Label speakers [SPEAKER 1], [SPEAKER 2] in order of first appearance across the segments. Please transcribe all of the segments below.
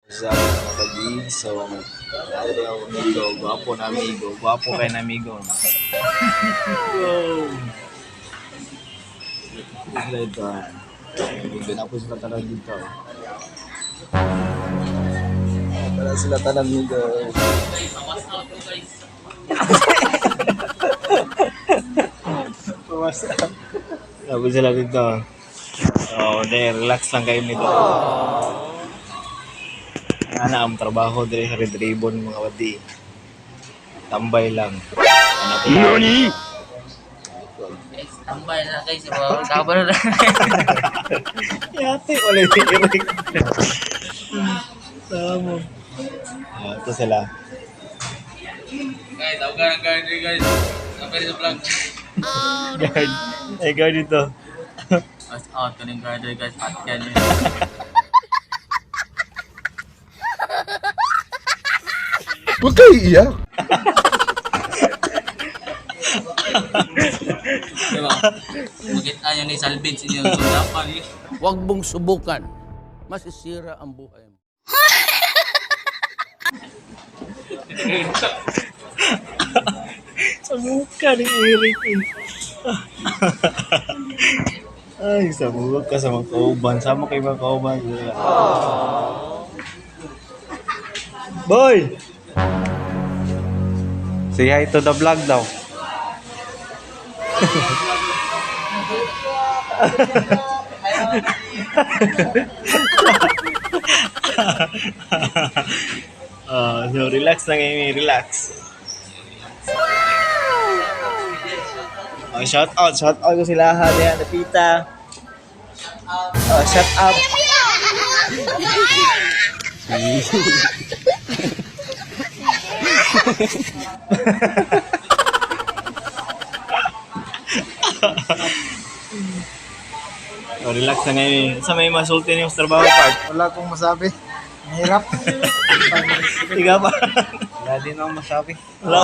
[SPEAKER 1] Sa mga badi, so dali ako amigo, gwapo na amigo, gwapo kay na amigo. Wow. Sila ito ah. Ganapo sila tanan dito. Tara sila tanan amigo. Ganapo sila dito. So, de, relax lang kayo nito. Ana ang trabaho dire sa Red Ribbon, mga badi. Tambay lang. Nani?
[SPEAKER 2] Guys, tambay na guys. Kabar na.
[SPEAKER 1] Yate, wala yung Eric. Tama. Ah, ito sila.
[SPEAKER 2] Guys, tawagan ang guard guys. Kapag sa vlog.
[SPEAKER 1] Guard. Eh, guard dito.
[SPEAKER 2] Mas out ko ng guard guys. At yan yun.
[SPEAKER 3] Huwag kayo iiyak.
[SPEAKER 2] Diba? Makita nyo ni Salvage inyong sulapan.
[SPEAKER 4] Huwag mong subukan. Masisira ang buhay mo.
[SPEAKER 1] Sa mukha ni Eric eh. Ay, sa mukha sa mga kauban. Sama kayo mga kauban. Boy!
[SPEAKER 5] Say hi to the vlog daw.
[SPEAKER 1] Ah, so relax lang Amy, relax. Oh, shout out ko sila ha, diyan napita. Oh, shout out. Oh, relax lang Amy. Sa may masulti niyo sa trabaho part.
[SPEAKER 6] Wala akong masabi. Mahirap.
[SPEAKER 1] Ikaw pa.
[SPEAKER 5] Wala din akong masabi.
[SPEAKER 1] Wala.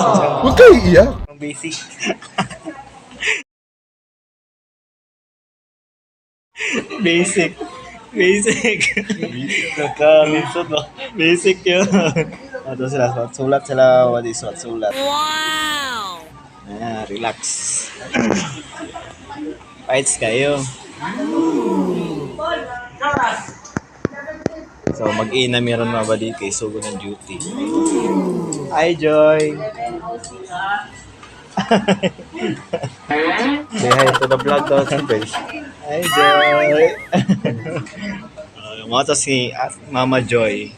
[SPEAKER 3] Huwag kayo iiyak.
[SPEAKER 5] Ang basic.
[SPEAKER 1] Basic. Basic. Nakalisod ba? Basic yun. Ato sila, sulat sila, wadi sulat sulat. Wow! Ah, relax. Fights kayo. So, mag-ina meron mga badi kay sugo ng duty. Hi, Joy!
[SPEAKER 5] Say hi to the vlog daw, siyempre.
[SPEAKER 1] Hi, Joy! Mga to si Mama Joy.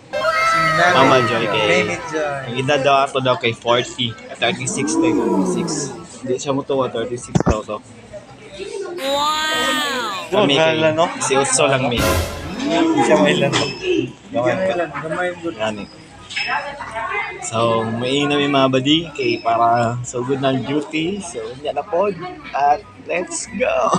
[SPEAKER 1] Mama Joy kay...
[SPEAKER 6] Baby Joy.
[SPEAKER 1] Ang edad daw ato daw kay 40. At 36 na yun, 36. Hindi siya mo tuwa, 36 daw to. Wow! Kami kay,
[SPEAKER 5] Wala, no?
[SPEAKER 1] si Utso lang may.
[SPEAKER 5] Hindi siya mailan.
[SPEAKER 1] Gamay pa.
[SPEAKER 6] Gamay lang, gamay good.
[SPEAKER 1] Yan eh. So, may na may mga badi kay para so good ng duty. So, hindi na pod. At let's go!